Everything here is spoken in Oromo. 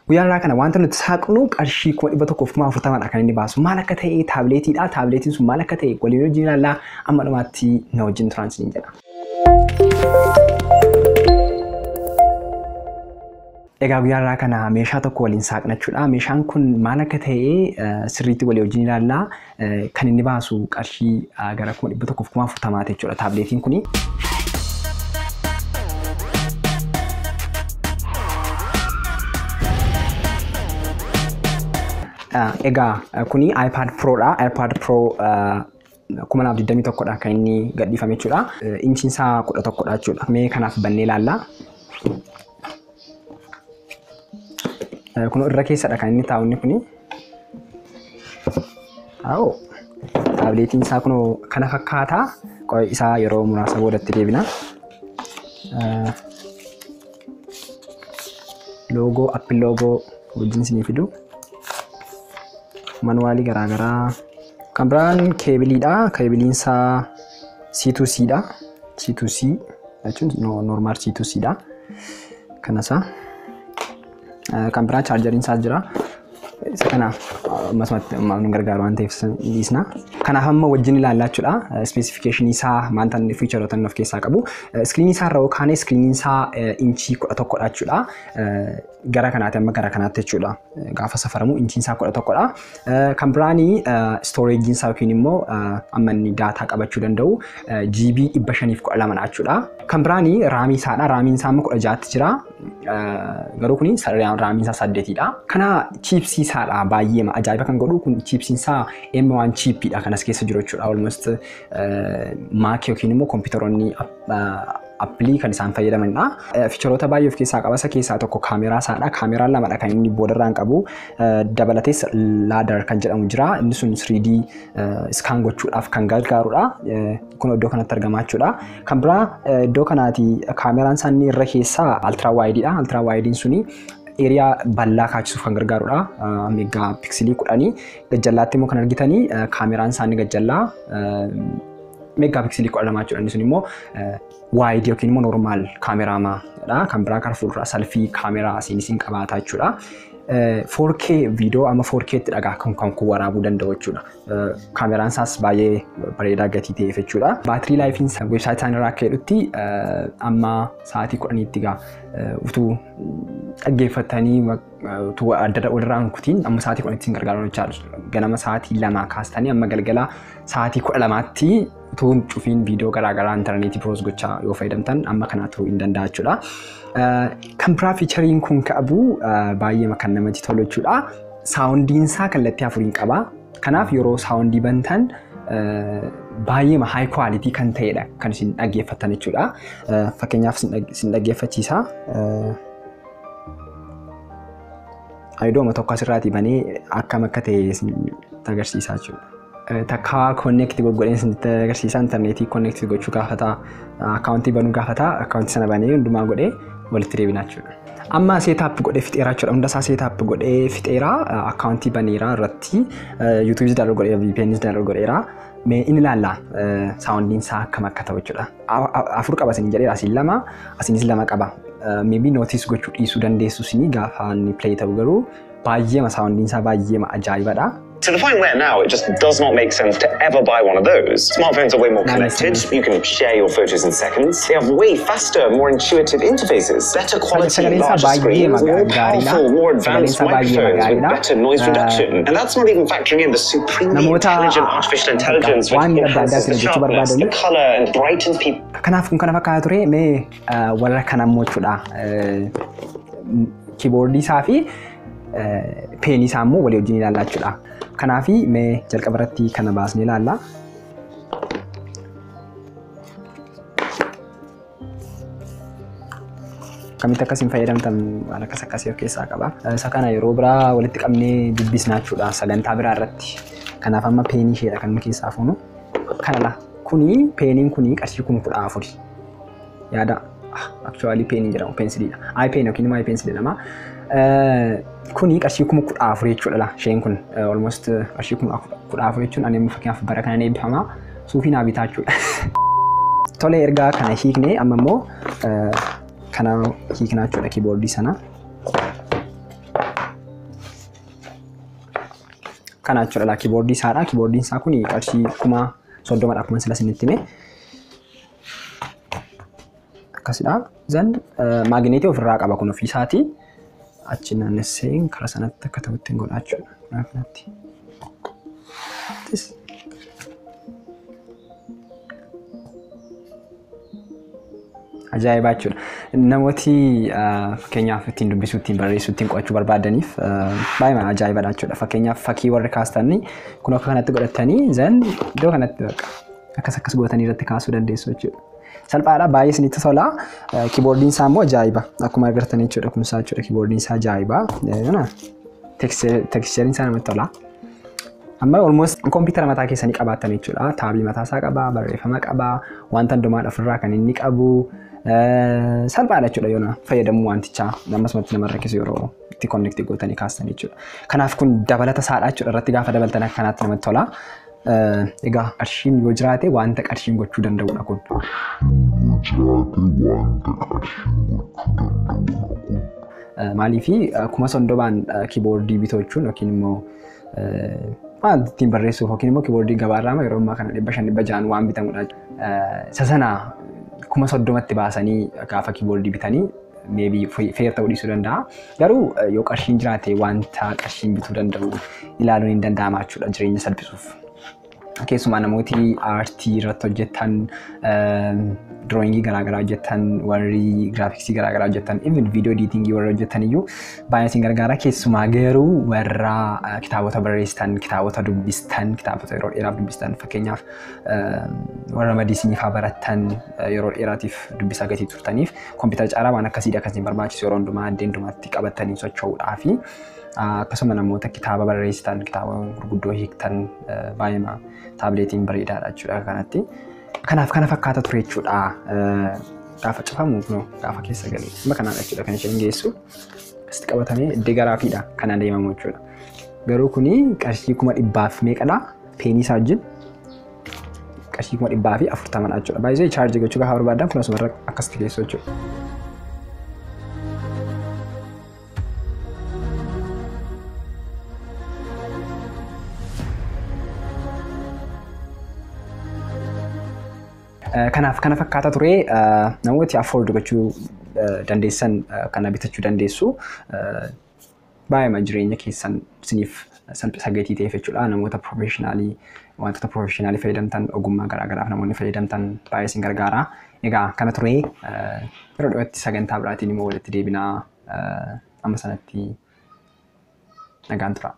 Guyyaa irraa kana wanta nuti saaqnu qarshii 140,000 kan inni baasu. Maal akka ta'e taabileetiidha. Taabileetiin sun maal akka ta'e waliin wajjin ilaallaa, amma dhumaatti na wajjin turaan isiniin jedha. Egaa guyyaa irraa kana meeshaa tokko waliin saaqna jechuudha. Meeshaan kun maal akka ta'e sirriitti walii wajjin ilaallaa. Kan inni baasu qarshii gara 140,000 jechuudha taabileetiin kuni. Egaa kuni iPad Pro dha. iPad Pro 2021 dha kan inni gadhiifame jechuudha. Inchiin isaa 11 dha jechuudha. Mee kanaaf bannee ilaalla. Kun irra keessadha kan inni taa'u inni kuni. Awoo! Taabileetiin isaa kunoo kana fakkaata. Qo'i isaa yeroo muraasa boodatti deebina. Loogoo, Apple loogoo wajjin isinii fidu. Manuwaalii garaagaraa. Kan biraan keebiliidha. Keebiliin isaa C2C dha. C2C jechuun normal C2C dha. Kanasaa. Kan biraa chaarjariin isaa jira. Isa kana ammasumatti nu gargaaru waan ta'eef dhiisna. Kanaaf amma wajjin ilaallaa jechuudha. Ispeesifikeeshinii isaa maanta inni fiicharoota inni of keessaa qabu. Iskiriinii isaa irra yookaan iskiriiniin isaa inchii 11 dha jechuudha. Gara kanaatti amma gara kanaatti jechuudha. Gaafa safaramu inchiin isaa 11 dha. Kan biraanii istooreejiin isaa yookiin immoo amma inni daataa qabachuu danda'u GB 512 dha jechuudha. Kan biraanii raamii isaadha. Raamiin isaa amma 16tti jira. Garuu kuni raamiin isaa 8dha. Kana chiipsii isaadha baay'ee ajaa'iba kan godhu kun chiipsiin isaa M1 chiippiidha kan as keessa jiru jechuudha. Almost Mac yookiin immoo kompiitaroonni Appilii kan isaan fayyadamanidha. Fiicharoota baay'ee of keessaa qaba. Isa keessaa tokko kaameraa isaadha. Kaameraan lamadha kan inni boodarraan qabu. Dabalatees LiDAR kan jedhamu jira. Inni sun 3D scan gochuudhaaf kan gargaarudha. Kun iddoo kanatti argamaa jechuudha. Kan biraa iddoo kanaati kaameraan isaa inni irra keessaa ultra wideidha. Ultra wideiin suni eeriyaa bal'aa kaachisuuf kan gargaarudha. Meegaa piksilii 10. Gajjallaatti immoo kan argitanii kaameraan isaa inni gajjallaa meegaa piksilii 12 jechuudha. Inni sun immoo wide yookiin immoo normal kaameraamaadha. Kan biraa karaa fuulduraa selfie kaameraa asiin isin qabaata jechuudha. 4K viidiyoo amma 4K tti dhagaa kan kun waraabuu danda'u jechuudha. Kaameraan isaas baay'ee bareedaa gatii ta'eef jechuudha. Battery lifeiin weebsaayitii isaanii irraa akka jedhutti amma sa'aatii 10tti gaa utuu dhaggeeffatanii utuu adda walirraa hin kutiin amma sa'aatii 10tti isin gargaaru jechaadha. Ganama sa'aatii 2 kaastanii amma galgala sa'aatii 12tti utuu hin cufiin viidiyoo garaagaraa intarneetii browse gochaa yoo fayyadamtan amma kanaa turuu hin danda'a jechuudha. Kan biraa fiichariin kun qabu baay'ee kan namatti tolu jechuudha. Soundiin isaa kallattii afuriin qaba. Kanaaf yeroo soundii bantan baay'ee high quality kan ta'edha kan isin dhaggeeffattan jechuudha. Fakkeenyaaf isin dhaggeeffachiisa. Ayidooma tokko asirraatii banee akkam akka ta'e isin agarsiisaa jechuudha. Takka connect godheen isinitti agarsiisa. Intarneetii connect gochuu gaafata. Akkaawuntii banuu gaafata. Akkaawuntii sana banee hundumaa godhee walitti deebina jechuudha. Amma setup godhee fixeeraa jechuudha. Hunda isaa setup godhee fixeeraa, akkaawuntii baneeraa irratti YouTubeis download godheera, VPNs download godheera. Mee inni ilaalla soundiin isaa akkam akka ta'u jechuudha. Afur qaba isin jedheera, asiin lama, asiinis lama qaba. Maybe notice gochuu dhiisuu dandeessu isinii gaafa inni play ta'u, garuu baay'eema soundiin isaa baay'eema ajaa'ibadha. To the point where now it just does not make sense to ever buy one of those. Smartphones are way more connected. You can share your photos in seconds. They have way faster, more intuitive interfaces, better quality, larger screens, more powerful, more advanced microphones with better noise reduction. And that's not even factoring in the supremely intelligent artificial intelligence which enhances the sharpness, the color, and brightens people. Kanaaf kun kana fakkaata ture. Mee warra kana immoo jechuudha. Kiiboordii isaa fi peenii isaa immoo walii wajjin ilaallaa jechuudha. Kanaaf mee jalqaba irratti kana baasnee ilaalla. Akkamitti akkasiin fayyadamtan waan akkas akkasii of keessaa qaba. Isa kana yeroo biraa walitti qabnee dubbisnaa jechuudha sagantaa biraa irratti. Kanaaf amma peenii isheedha kan nu keessaa fuunu. Kanadha. Kuni peeniin kuni qarshii 14,000. Yaada actually peeniin jedhamu peensiliidha. iPen yookiin immoo iPencil jedhama. Kuni qarshii 14,000 jechuudha. Isheen kun almost qarshii 14,000 jechuun ani amma fakkeenyaaf bara kana eebbifama. Suufii naa bitaa jechuudha. Tole, ergaa kana hiiknee amma immoo kana hiiknaa jechuudha, kiiboordii sana. Kana jechuudha kiiboordii isaadha. Kiiboordiin isaa kun qarshii 30,000 akkuma sila isinitti hime. Akkasidha. Zan maagneetii ofirraa qaba kun ofiisaati. Achi naannessee karaa sanatti akka ta'utti hin godha jechuudha. Karaa kanatti. Ajaa'ibaa jechuudha. Namooti fakkeenyaaf ittiin dubbisuu, ittiin barreessuu, ittiin qo'achuu barbaadaniif baay'ee ajaa'ibadha jechuudha. Fakkeenyaaf fakkii warri kaastanii kun akka kanatti godhatanii zan iddoo kanatti bakka akkas akkas gootanii irratti kaasuu dandeessu jechuudha. Salphaadha, baay'ee isinitti tola. Kiiboordiin isaa immoo ajaa'iba. Akkuma agartan jechuudha kun isaa jechuudha kiiboordiin isaa ajaa'iba. Teksticheriin isaa namatti tola. Amma almost kompiitara mataa keessanii qabaattan jechuudha. Taabii mataa isaa qaba, barreeffama qaba, wanta hundumaa ofirraa kan inni qabu. Salphaadha jechuudha yoona fayyadamuu wantichaa ammasumatti nama rakkisu yeroo itti connect gootanii kaastan jechuudha. Kanaaf kun dabalata isaadha jechuudha irratti gaafa dabaltan akka kanaatti namatti tola. Egaa qarshiin yoo jiraate wanta qarshiin gochuu danda'udha kun. Maaliif 30,000 kiiboordii bitachuun yookiin immoo waan ittiin barreessuuf yookiin immoo kiiboordii gabaarraa yeroo ammaa kana 500 600 waan bitamudha. Isa sana 30,000 baasanii gaafa kiiboordii bitanii maybe fair ta'uu dhiisuu danda'a. Garuu yoo qarshiin jiraate wanta qarshiin bituu danda'u ilaaluun hin danda'ama jechuudha jireenya salphisuuf. Keessumaa namooti aartii irratti hojjetan, dirooyingii garaagaraa hojjetan, warri giraafiksii garaagaraa hojjetan, even viidiyoo ediitingii warri hojjetan iyyuu baay'ee isin gargaara. Keessumaa garuu warra kitaabota barreessitan, kitaabota dubbistan, kitaabota yeroo dheeraaf dubbistan, fakkeenyaaf warra madiisinii fa'aa barattan yeroo dheeraatiif dubbisaa gatii turtaniif kompiitara caalaa waan akkasiidha kan isin barbaachisu yeroo hundumaa addeen hundumaatti qabatanii socho'uudhaafi. Akkasuma namoota kitaaba barreessitan, kitaaba gurguddoo hiiktan baay'ee taabileetiin bareedaadha jechuudha kanatti. Kanaaf kana fakkaata ture jechuudha. Gaafa cufamu kunoo gaafa keessa galu. Amma kanaadha jechuudha kan isheen geessu. Akkasitti qabatamee iddoo garaafiidha kan adeemamu jechuudha. Garuu kuni qarshii 100,000 meeqadha? Peenii isaa wajjin qarshii 140,000 jechuudha. Baay'ee chaarjii gochuu gaafa barbaadan kun asumarra akkasitti geessu jechuudha. Kanaaf kana fakkaata ture namooti afford gochuu dandeessan kana bitachuu dandeessu. Baay'ee jireenya keessan isiniif salphisa gatii ta'eef jechuudha. Namoota profeshinaalii wantoota profeshinaalii fayyadamtan ogummaa garaagaraaf namoonni fayyadamtan baay'ee isin gargaara. Egaa kana ture yeroo dhiyootti sagantaa biraatiin immoo walitti deebinaa amma sanatti nagaan tura.